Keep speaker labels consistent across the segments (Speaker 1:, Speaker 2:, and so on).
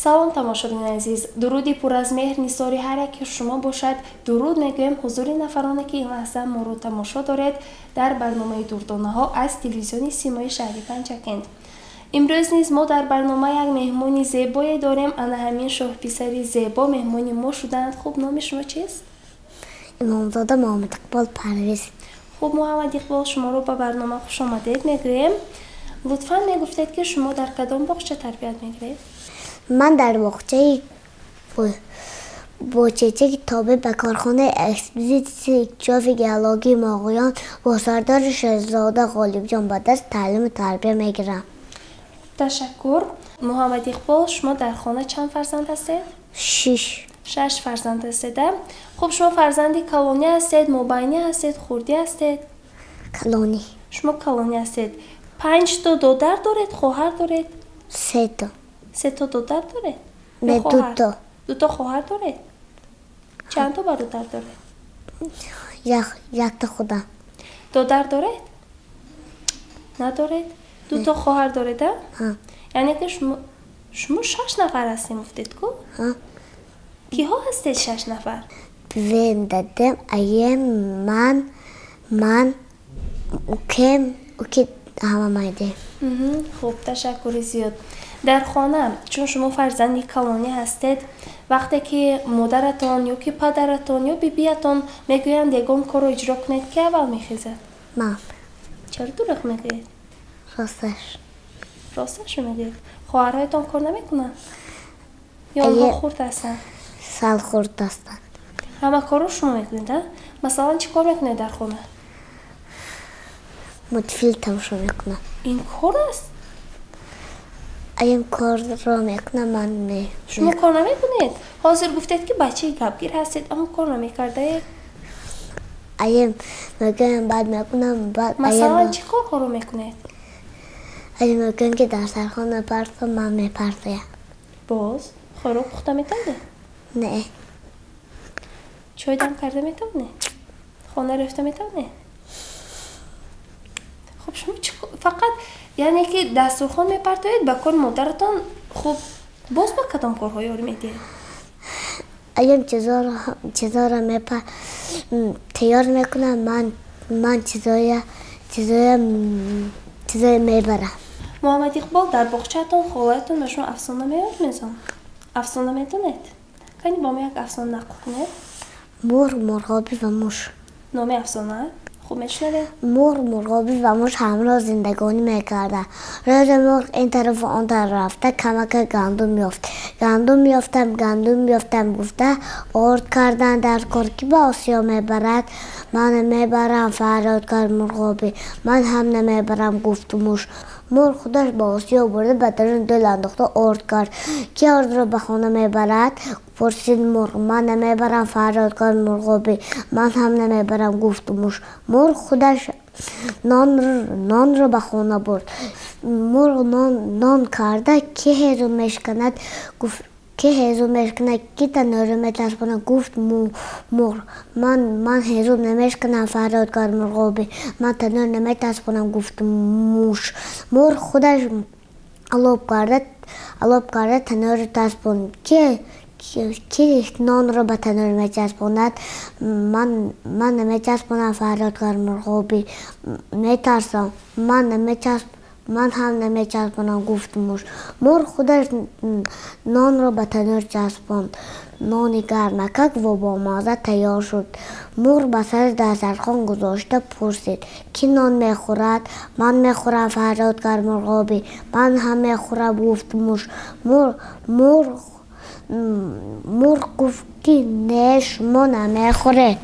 Speaker 1: Салом, тамошобинони азиз, дуруди пур аз меҳр нисори ҳар яке шумо бошад. Дуруд мегӯем ҳузури нафароне, ки ин лаҳза моро тамошо доред дар барномаи «Дурдонаҳо» аз телевизиони Симои шаҳри Панҷакент. Имрӯз низ мо дар барнома як меҳмони зебое дорем. Ана ҳамин шоҳписари зебо меҳмони мо шуданд. Хуб, номи шумо чист?
Speaker 2: Имомзода Муҳаммадиқбол Парвиз.
Speaker 1: Хуб, Муҳаммадиқбол, шуморо ба барнома хушомадед мегӯем. Лутфан мегуфтед, ки шумо дар кадом боғча тарбият мегиред?
Speaker 2: Ман дар боғчаи Бочечаки тобеъ ба корхонаи экспедитсияи иктишофи геологии Моғиён бо сардори Шерзода Ғолибҷон ба даст таълиму тарбия мегирам.
Speaker 1: Ташаккур, Муҳаммадиқбол. Шумо дар хона чанд фарзанд ҳастед?
Speaker 2: Шиш.
Speaker 1: Шаш фарзанд ҳастед, а? Хуб, шумо фарзанди калонӣ ҳастед, мобайнӣ ҳастед, хурдӣ ҳастед?
Speaker 2: Калонӣ.
Speaker 1: Шумо калонӣ ҳастед. Панҷто додар доред, хоҳар доред?
Speaker 2: Сето.
Speaker 1: Сето додар доред?
Speaker 2: Не, дуто.
Speaker 1: Дуто хоҳар доред? Чандто бародар доред?
Speaker 2: Якта худам.
Speaker 1: Додар доред, надоред? Дуто хоҳар доред, а? Яъне ки шумо шаш нафар ҳастем, гуфтед ку? Киҳо ҳастед шаш нафар?
Speaker 2: Бивем, дадем, аем, ман, укем, уки ҳама майдем.
Speaker 1: Хуб, ташаккури зиёд. Дар хона, чун шумо фарзанди калонӣ ҳастед, вақте ки модаратон ё ки падаратон ё бибиятон мегӯянд, ягон корро иҷро кунед, ки аввал мехезад?
Speaker 2: Ман.
Speaker 1: Чаро дурӯғ мегӯед?
Speaker 2: Росташ.
Speaker 1: Росташро мегӯед. Хоҳарҳоятон кор намекунанд ё онҳо хурд ҳастанд?
Speaker 2: Сал хурд ҳастанд.
Speaker 1: Ҳама корро шумо мекунед, а? Масалан, чӣ кор мекунед дар хона?
Speaker 2: Мультфилм тамошо мекунам.
Speaker 1: Ин кор аст?
Speaker 2: Аем корро мекунам, ман не.
Speaker 1: Шумо кор намекунед? Ҳозир гуфтед, ки бачаи гапгир ҳастед, аммо кор намекардаед.
Speaker 2: Аем мегӯям, баъд мекунам, баъд.
Speaker 1: Масалан, чӣ корҳоро мекунед?
Speaker 2: Аем мегӯям, ки дастархон мепартом, ман мепартоям.
Speaker 1: Боз хӯрок пухта метавонед?
Speaker 2: Не.
Speaker 1: Чой дам карда метавонед? Хона рафта метавонед? Хуб, шумо фақат, яъне ки дастурхон мепартоед, ба кори модаратон. Хуб, боз ба кадом корҳо ёрӣ медиҳед?
Speaker 2: Аем чизоро тайёр мекунам, ман чизоя мебарам.
Speaker 1: Муҳаммад Иқбол, дар боғчаатон холаятон ба шумо афсона меёд мезон? Афсона медонед? Кани, бо мо як афсона нақл кунед.
Speaker 2: Мурғ, мурғобӣ ва муш.
Speaker 1: Номи афсона. Хуб, мешунавед.
Speaker 2: Мурғ, мурғобӣ ва муш ҳамроҳ зиндагонӣ мекарданд. Рӯзе мурғ ин тарафу он тараф рафта, камака гандум ёфт. Гандум ёфтам, гандум ёфтам, гуфта, орд кардан дар кор. Ки ба осиё мебарад? Ман намебарам, фарёд кард мурғобӣ. Ман ҳам намебарам, гуфт муш. Мурғ худаш ба осиё бурда, ба дарун дӯл андохта, орд кард. Ки ордро ба хона мебарад? Пурсид мурғ. Ман намебарам, фарёд кард мурғобӣ. Ман ҳам намебарам, гуфт муш. Мурғ худаш нонро ба хона бурд. Мурғ нон карда, ки ҳезум мешиканад? Гуфт, ки ҳезум мешиканад, ки танӯрро метаспонад? Гуфт мурғ. Ман ҳезум намешиканам, фарёд кард мурғобӣ. Ман танӯр наметаспонам, гуфт муш. Мурғ худаш алоб карда, танӯрро таспонд. Ки нонро ба танӯр мечаспонад? Ман намечаспонам, фарёд кард мурғобӣ, метарсам. Ман ҳам намечаспонам, гуфт муш. Мурғ худаш нонро ба танӯр часпонд. Нони гармакак ва бомазза тайёр шуд. Мурғ ба сари дастархон гузошта пурсид: «Кӣ нон мехӯрад?» Ман мехӯрам, фарёд кард мурғобӣ. Ман ҳам мехӯрам, гуфт муш. Мурғ гуфт, ки не, шумо намехӯред,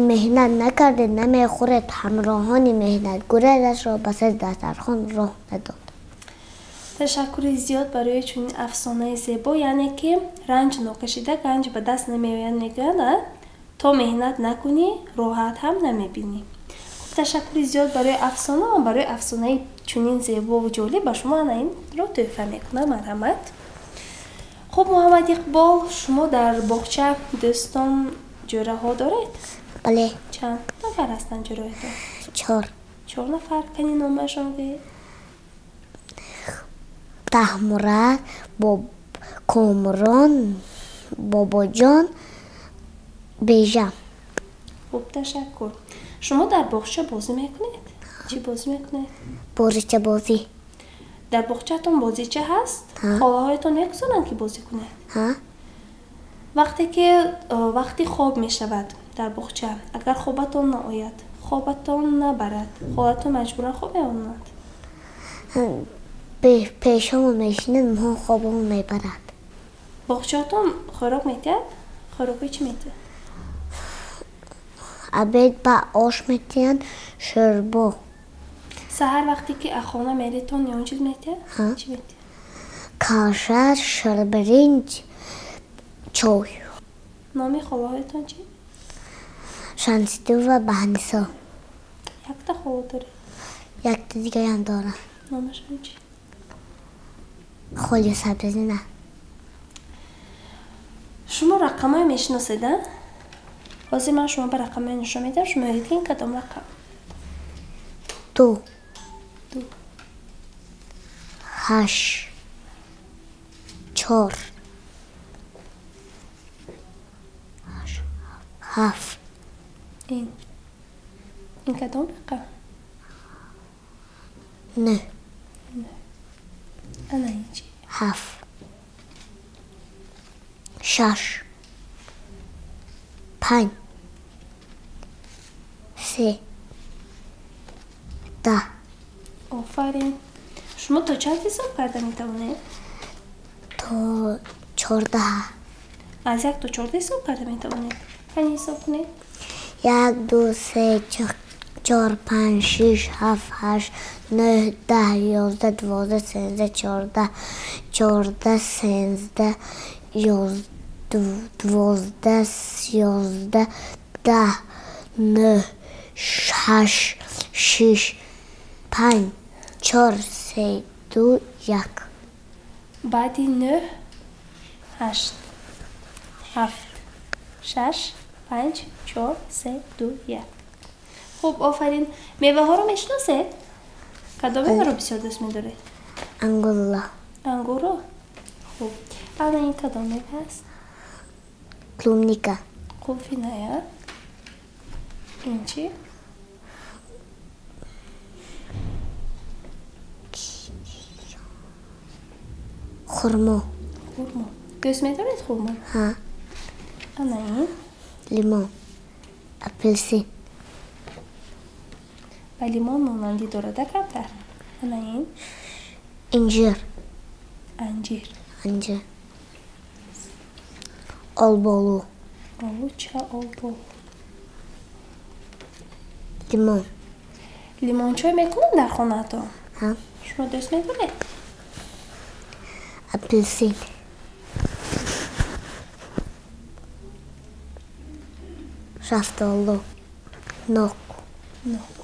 Speaker 2: меҳнат накардед, намехӯред. Ҳамроҳони меҳнатгурезашро ба сари дастархон роҳ надод.
Speaker 1: Ташаккури зиёд барои чунин афсонаи зебо. Яъне ки ранҷ нокашида ганҷ ба даст намеояд, мегӯянд, а? То меҳнат накунӣ, роҳат ҳам намебинӣ. Хуб, ташаккури зиёд барои афсона ва барои афсонаи чунин зебову ҷолиб. Ба шумо ана инро тӯҳфа мекунам, марҳамат. Хуб, Муҳаммад Иқбол, шумо дар боғча дӯстон, ҷӯраҳо доред?
Speaker 2: Бале.
Speaker 1: Чанд нафар ҳастанд ҷӯраҳоятон?
Speaker 2: Чор.
Speaker 1: Чор нафар. Кани, номашон гӯед.
Speaker 2: Таҳмурад, Комрон, Бобоҷон, Бежан.
Speaker 1: Хуб, ташаккур. Шумо дар боғча бозӣ мекунед? Чӣ бозӣ мекунед?
Speaker 2: Бозичабозӣ.
Speaker 1: Дар боғчаатон бозича ҳаст? Холаҳоятон мегузоранд, ки бозӣ кунед? Вақте ки вақти хоб мешавад дар боғча, агар хобатон наояд, хобатон набарад, холатон маҷбуран хоб меонад?
Speaker 2: Пешамо мешинад, моҳо хобамо мебарад.
Speaker 1: Боғчаатон хӯрок метиҳад? Хӯрокҳои чӣ метиҳад?
Speaker 2: Обед ба ош метиҳанд, шӯрбо.
Speaker 1: Саҳар вақте ки аз хона меритон, ягон чиз метиҳад? Чӣ метиҳад?
Speaker 2: Каша, ширбиринҷ, чой.
Speaker 1: Номи холаҳоятон чӣ?
Speaker 2: Шамсиддин ва Баҳнисо.
Speaker 1: Якта хола доред?
Speaker 2: Якта дигаям дорам.
Speaker 1: Номашон чӣ?
Speaker 2: Холи Сабрина.
Speaker 1: Шумо рақамҳое мешиносед, а? Ҳозир ман шумо ба рақамҳое нишон медиҳам, шумо мегӯед, ки ин кадом рақам?
Speaker 2: Ду.
Speaker 1: Ду.
Speaker 2: Ҳашт. Чор. Ҳафт.
Speaker 1: Ин. Ин кадом рақам?
Speaker 2: Нӯҳ.
Speaker 1: Нӯҳ. Ана ин чӣ?
Speaker 2: Ҳафт. Шаш. Панҷ. Се. Даҳ.
Speaker 1: Офарин. Шумо то чанд ҳисоб карда метавонед?
Speaker 2: То 14.
Speaker 1: Аз 1 то 14 ҳисоб карда метавонед? Кани ҳисоб кунед?
Speaker 2: 1, 2, 3, 4, 5, 6, 7, 8, 9, 10, 11, 12, 13, 14, 14, 13, 12, 11, 10, 9, 8, 6, 5, 4, 3, 2, 1.
Speaker 1: Баъди 9, 8, 7, 6, 5, 4, 3, 2, 1. Хуб, офарин. Меваҳоро мешиносед? Кадом меваро бисёр дӯст медоред?
Speaker 2: Ангурро.
Speaker 1: Ангурро? Хуб. Ана ин кадом мева аст?
Speaker 2: Клубника.
Speaker 1: Қулфиная. Ин чӣ?
Speaker 2: Хурмо.
Speaker 1: Хурмо. Дӯст медоред хурмо?
Speaker 2: Ҳа.
Speaker 1: Ана ин?
Speaker 2: Лимон. Апелсин.
Speaker 1: Ба лимон монандӣ дорада камтар? Ана ин?
Speaker 2: Инҷир.
Speaker 1: Анҷир.
Speaker 2: Анҷир. Олболу.
Speaker 1: Олуча, олболу.
Speaker 2: Лимон.
Speaker 1: Лимончой мекунанд дар хонаатон?
Speaker 2: Ҳа.
Speaker 1: Шумо дӯст медоред?
Speaker 2: Апелсин. Шафтолу. Нок.
Speaker 1: Нок.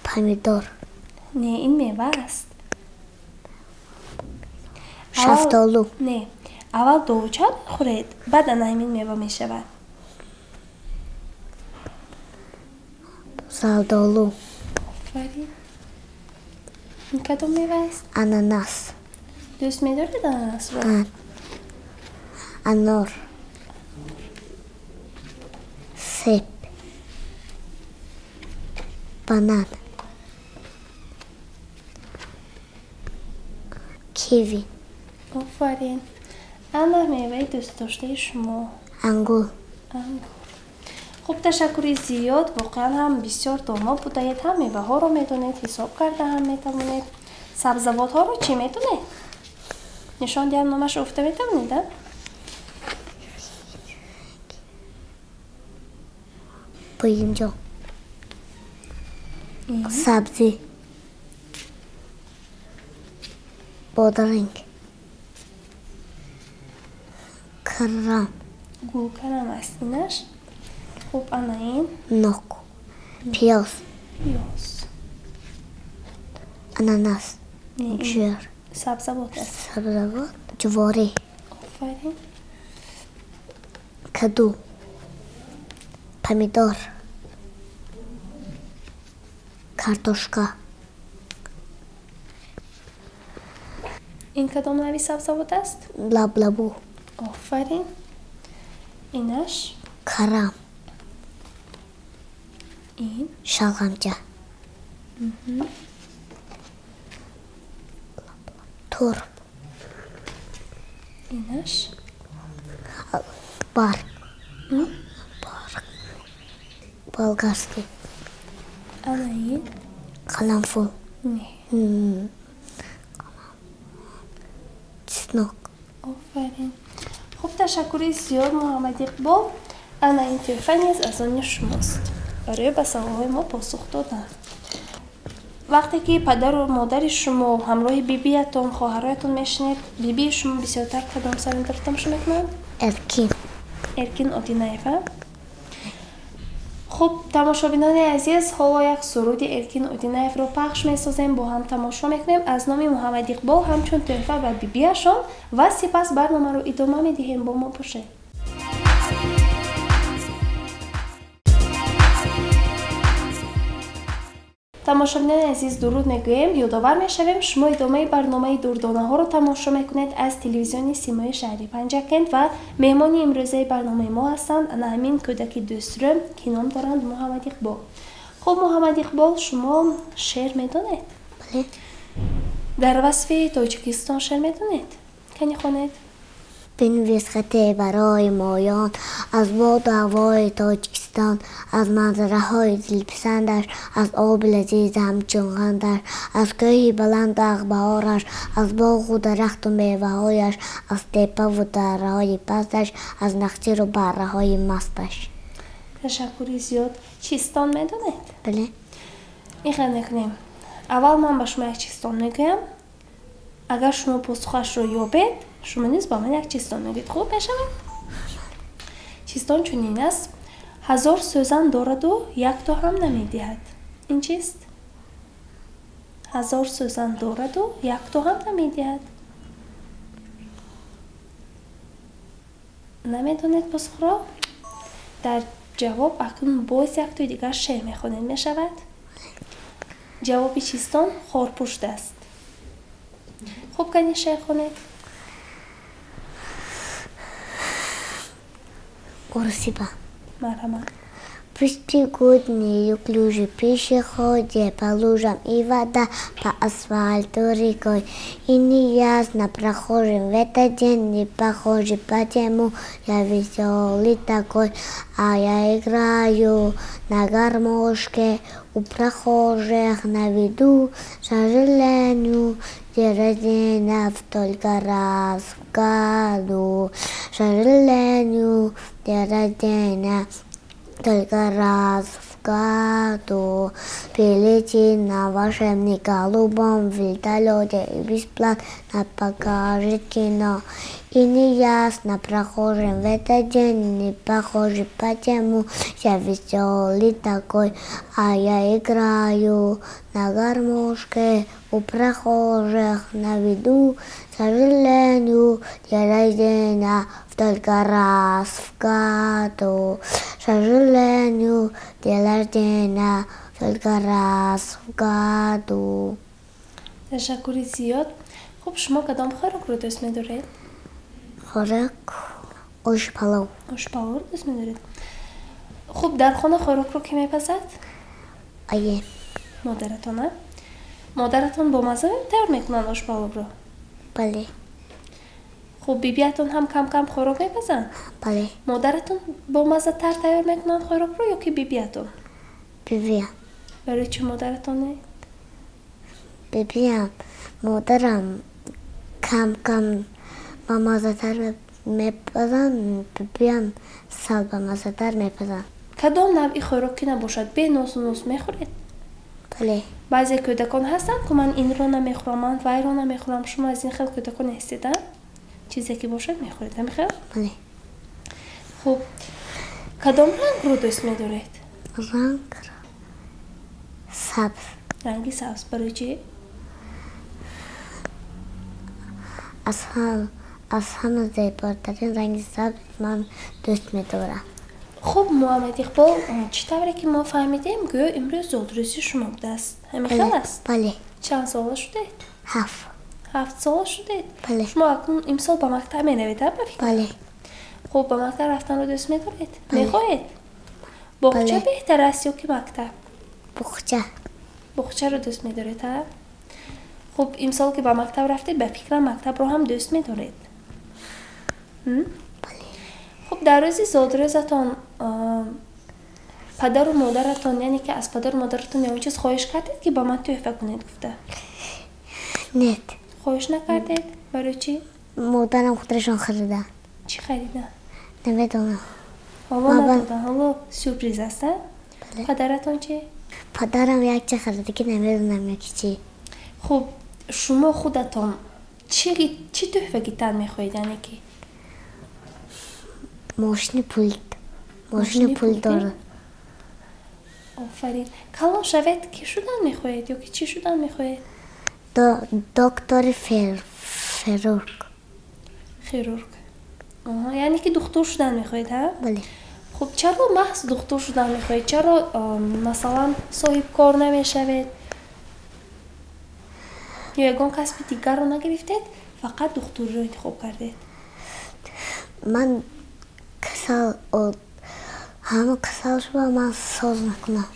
Speaker 2: Помидор.
Speaker 1: Не, ин мева аст.
Speaker 2: Шафтолу.
Speaker 1: Не, аввал довуча мехӯред, баъд ана ҳамин мева мешавад.
Speaker 2: Зардолу.
Speaker 1: Офарин. Ин кадом мева аст?
Speaker 2: Ананас.
Speaker 1: Дӯст медоред ананасро?
Speaker 2: Анор. Себ. Банан. Киви.
Speaker 1: Офарин. Ана меваи дӯстдоштаи шумо?
Speaker 2: Ангур.
Speaker 1: Ангур. Хуб, ташаккури зиёд. Воқеан ҳам бисёр доно будаед, ҳам меваҳоро медонед, ҳисоб карда ҳам метавонед. Сабзавотҳоро чӣ медонед? Нишон диҳам, номашро гуфта метавонед, а?
Speaker 2: Боимҷон. Сабзӣ. Бодиринг. Карам.
Speaker 1: Гулкарам аст инаш. Хуб, ана ин?
Speaker 2: Нок. Пиёз.
Speaker 1: Пиёз.
Speaker 2: Ананас.
Speaker 1: Не, сабзавот аст.
Speaker 2: Сабзавот. Ҷуворӣ.
Speaker 1: Офарин.
Speaker 2: Каду. Помидор. Картошка.
Speaker 1: Ин кадом нави сабзавот аст?
Speaker 2: Лаблабу.
Speaker 1: Офарин. Инаш?
Speaker 2: Карам.
Speaker 1: Ин?
Speaker 2: Шалғамча. Турп.
Speaker 1: Инаш?
Speaker 2: Барг. Барг. Болгарский.
Speaker 1: Ана ин?
Speaker 2: Қаламфур.
Speaker 1: Не.
Speaker 2: Чеснок.
Speaker 1: Офарин. Хуб, ташаккури зиёд, Муҳаммад Иқбол. Ана ин тӯҳфа низ аз они шумост барои ба саволҳои мо посух додан. Вақте ки падару модари шумо ҳамроҳи бибиятон, хоҳароятон мешинед, бибии шумо бисёртар кадом сарондаро тамошо мекунанд?
Speaker 2: Эркин.
Speaker 1: Эркин Одинаева. Хуб, тамошобинони азиз, ҳоло як суруди Эркин Одинаевро пахш месозем, бо ҳам тамошо мекунем аз номи Муҳаммад Иқбол ҳамчун тӯҳфа ба бибиашон ва сипас барномаро идома медиҳем. Бо мо бошед. Тамошобинони азиз, дуруд мегӯем. Ёдовар мешавем, шумо идомаи барномаи дурдонаҳоро тамошо мекунед аз телевизиони Симои шаҳри Панҷакент ва меҳмони имрӯзаи барномаи мо ҳастанд ана ҳамин кӯдаки дӯстрӯ, ки ном доранд Муҳаммад Иқбол. Хуб, Муҳаммад Иқбол, шумо шеър медонед?
Speaker 2: Бале.
Speaker 1: Дар васфи Тоҷикистон шеър медонед? Кани хонед?
Speaker 2: Бинавис хате барои моён аз боду ҳавои Тоҷикистон, аз манзараҳои дилписандаш, аз оби лазиз ҳамчун қандаш, аз кӯҳи баланду ағбаҳораш, аз боғу дарахту меваҳояш, аз тепаву дараҳои пасташ, аз нахчиру барраҳои масташ.
Speaker 1: Ташаккури зиёд. Чистон медонед?
Speaker 2: Бале.
Speaker 1: Ин хел мекунем. Аввал ман ба шумо як чистон мегӯям. Агар шумо посухашро ёбед, шумо низ ба ман як чистон мегӯед. Хуб мешавад? Чистон чунин аст: ҳазор сӯзан дораду якто ҳам намедиҳад. Ин чист? Ҳазор сӯзан дораду якто ҳам намедиҳад. Намедонед посухро? Дар ҷавоб акнун боз яктои дигар шеър мехонед, мешавад? Ҷавоби чистон хорпушт аст. Хуб, кани шеър хонед.
Speaker 2: Спасибо.
Speaker 1: Марҳамат.
Speaker 2: Пусть бегут неуклюже пешеходе по лужам и вода по асфальту рекой. И неясно прохожим в этот день не похожий, почему я веселый такой, а я играю на гармошке у прохожих на виду. К сожалению, день рождения только раз в году. К сожалению, день рождения только раз в году. Прилетит на вашем голубом вертолете и бесплатно покажет кино. И неясно прохожим в этот день не похожий, почему я веселый такой, а я играю на гармошке у прохожих на виду. К сожалению, день рождения только раз в году. К сожалению, день рождения только раз в году.
Speaker 1: Ташаккури зиёд. Хуб, шумо кадом хӯрокро дӯст медоред?
Speaker 2: Хӯрок ошпалов.
Speaker 1: Ошпаловро дӯст медоред? Хуб, дар хона хӯрокро кӣ мепазад?
Speaker 2: Ае.
Speaker 1: Модаратон, а? Модаратон бо мазза тайёр мекунанд ошпаловро?
Speaker 2: Бале.
Speaker 1: Хуб, бибиятон ҳам кам-кам хӯрок мепазанд?
Speaker 2: Бале.
Speaker 1: Модаратон бо маззатар тайёр мекунанд хӯрокро ё ки бибиятон?
Speaker 2: Бибиям.
Speaker 1: Барои чӣ модаратон не?
Speaker 2: Бибиям, модарам кам-кам ба маззатар мепазанд, бибиям сал ба маззатар мепазанд.
Speaker 1: Кадом навъи хӯрок ки набошад, бе носу нос мехӯред?
Speaker 2: Бале.
Speaker 1: Баъзе кӯдакон ҳастанд, ки ман инро намехӯрам, ман вайро намехӯрам. Шумо аз ин хел кӯдакон ҳастед, а? Чизе ки бошад мехӯред, ҳамин хел?
Speaker 2: Бале.
Speaker 1: Хуб, кадом рангро дӯст медоред?
Speaker 2: Ранг сабз.
Speaker 1: Ранги сабз барои чӣ?
Speaker 2: Аз ҳама зеботарин ранги сабз ман дӯст медорам.
Speaker 1: Хуб, Муҳаммад Иқбол, чӣ тавре ки мо фаҳмидем, гӯё имрӯз зодрӯзи шумо будааст. Ҳамин хел аст?
Speaker 2: Бале.
Speaker 1: Чанд сола шудед?
Speaker 2: 7.
Speaker 1: 7 сола шудед?
Speaker 2: Бале.
Speaker 1: Шумо акнун имсол ба мактаб меравед, ба фикр?
Speaker 2: Бале.
Speaker 1: Хуб, ба мактаб рафтанро дӯст медоред? Мехоҳед? Боғча беҳтар аст ё ки мактаб?
Speaker 2: Боғча.
Speaker 1: Боғчаро дӯст медоред, ҳа? Хуб, имсол ки ба мактаб рафтед, ба фикрам мактабро ҳам дӯст медоред.
Speaker 2: Бале.
Speaker 1: Хуб, дар рӯзи зодрӯзатон падару модаратон, яъне ки аз падару модаратон ягон чиз хоҳиш кардед, ки ба ман тӯҳфа кунед гуфта?
Speaker 2: Нет.
Speaker 1: Хоҳиш накардед? Барои чӣ?
Speaker 2: Модарам худрашон харида.
Speaker 1: Чӣ харида?
Speaker 2: Намедонам.
Speaker 1: Ҳоло надодам, ҳоло сюрприз аст, а? Падаратон чӣ?
Speaker 2: Падарам як чи харида, ки намедонам яки чӣ.
Speaker 1: Хуб, шумо худатон чӣ тӯҳфа гитан мехоҳед, яъне ки?
Speaker 2: Мошини пулт. Мошини пул дорад.
Speaker 1: Офарин. Калон шавед, ки шудан мехоҳед ё ки чӣ шудан мехоҳед?
Speaker 2: Доктори хирург.
Speaker 1: Хирург. Яъне ки духтур шудан мехоҳед, ҳа?
Speaker 2: Бале.
Speaker 1: Хуб, чаро маҳз духтур шудан мехоҳед? Чаро, масалан, соҳибкор намешавед? Ё ягон касби дигарро нагирифтед, фақат духтуриро интихоб кардед?
Speaker 2: Ман касал, ҳама касал шуда, ман соз накунам.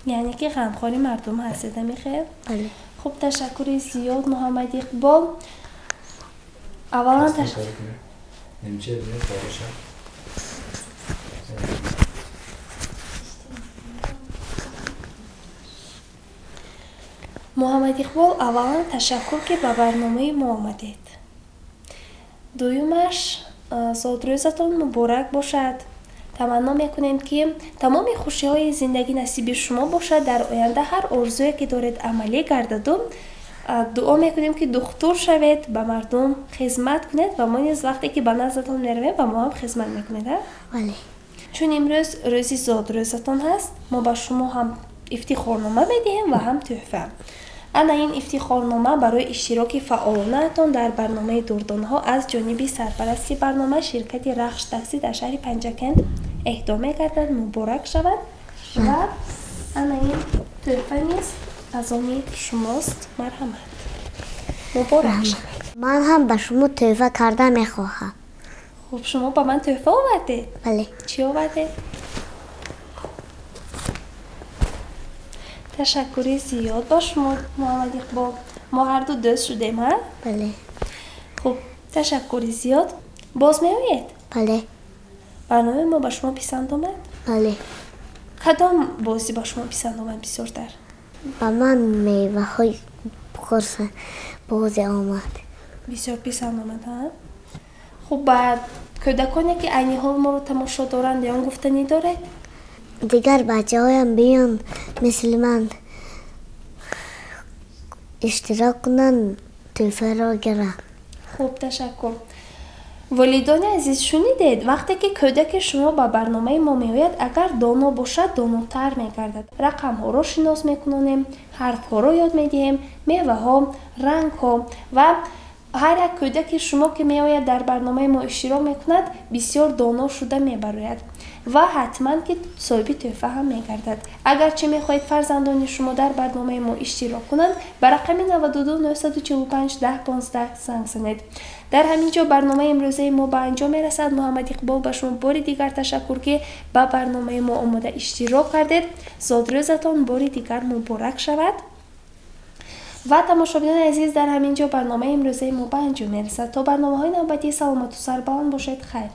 Speaker 1: Яъне ки ғамхори мардум ҳастед, амихел?
Speaker 2: Бале.
Speaker 1: Хуб, ташаккури зиёд, Муҳаммад Иқбол. Аввалан Муҳаммад Иқбол, аввалан ташаккур, ки ба барномаи мо омадед. Дуюмаш, зодрӯзатон муборак бошад. Таманно мекунем, ки тамоми хушиҳои зиндагӣ насиби шумо бошад, дар оянда ҳар орзуе ки доред амалӣ гардаду. Дуо мекунем, ки духтур шавед, ба мардум хизмат кунед ва мо низ вақте ки ба наздатон меравем, ба мо ҳам хизмат мекунед, а?
Speaker 2: Бале.
Speaker 1: Чун имрӯз рӯзи зодрӯзатон ҳаст, мо ба шумо ҳам ифтихорнома медиҳем ва ҳам тӯҳфа. Ана ин ифтихорнома барои иштироки фаъолонаатон дар барномаи дурдонҳо аз ҷониби сарпарасти барнома ширкати Рахш такси дар шаҳри Панҷакент эҳдо мегардад. Муборак шавад. Ва ана ин тӯҳфа низ аз они шумост. Марҳамат. Муборак шавад.
Speaker 2: Ман ҳам ба шумо тӯҳфа карда мехоҳам.
Speaker 1: Хуб, шумо ба ман тӯҳфа овардед?
Speaker 2: Бале.
Speaker 1: Чӣ овардед? Ташаккури зиёд ба шумо, Муҳаммад Иқбол. Мо ҳарду дӯст шудем, ҳа?
Speaker 2: Бале.
Speaker 1: Хуб, ташаккури зиёд. Боз меоед?
Speaker 2: Бале.
Speaker 1: Барномаи мо ба шумо писанд омад?
Speaker 2: Бале.
Speaker 1: Кадом бозӣ ба шумо писанд омад бисёртар?
Speaker 2: Ба ман меваҳои хурса бозӣ омад.
Speaker 1: Бисёр писанд омад, ҳа? Хуб, ба кӯдаконе ки айни ҳол моро тамошо доранд, ягон гуфтанӣ доред?
Speaker 2: Дигар бачаҳоям биён мисли ман иштирок кунанд, тӯҳфаро гиранд.
Speaker 1: Хуб, ташаккур. Волидони азиз, шунидед, вақте ки кӯдаки шумо ба барномаи мо меояд, агар доно бошад, донотар мегардад. Рақамҳоро шинос мекунонем, ҳарфҳоро ёд медиҳем, меваҳо, рангҳо ва ҳар як кӯдаки шумо ки меояд дар барномаи мо иштирок мекунад, бисёр доно шуда мебарояд ва ҳатман ки соҳиби тӯҳфа ҳам мегардад. Агарчи мехоҳед фарзандони шумо дар барномаи мо иштирок кунанд, ба рақами 92 945 10 15 занг занед. Дар ҳамин ҷо барномаи имрӯзаи мо ба анҷом мерасад. Муҳаммад Иқбол, ба шумо бори дигар ташаккур, ки ба барномаи мо омода иштирок кардед. Зодрӯзатон бори дигар муборак шавад. Ва тамошобинони азиз, дар ҳамин ҷо барномаи имрӯзаи мо ба анҷом мерасад. То барномаҳои навбатӣ саломату сарбаланд бошед. Хайр.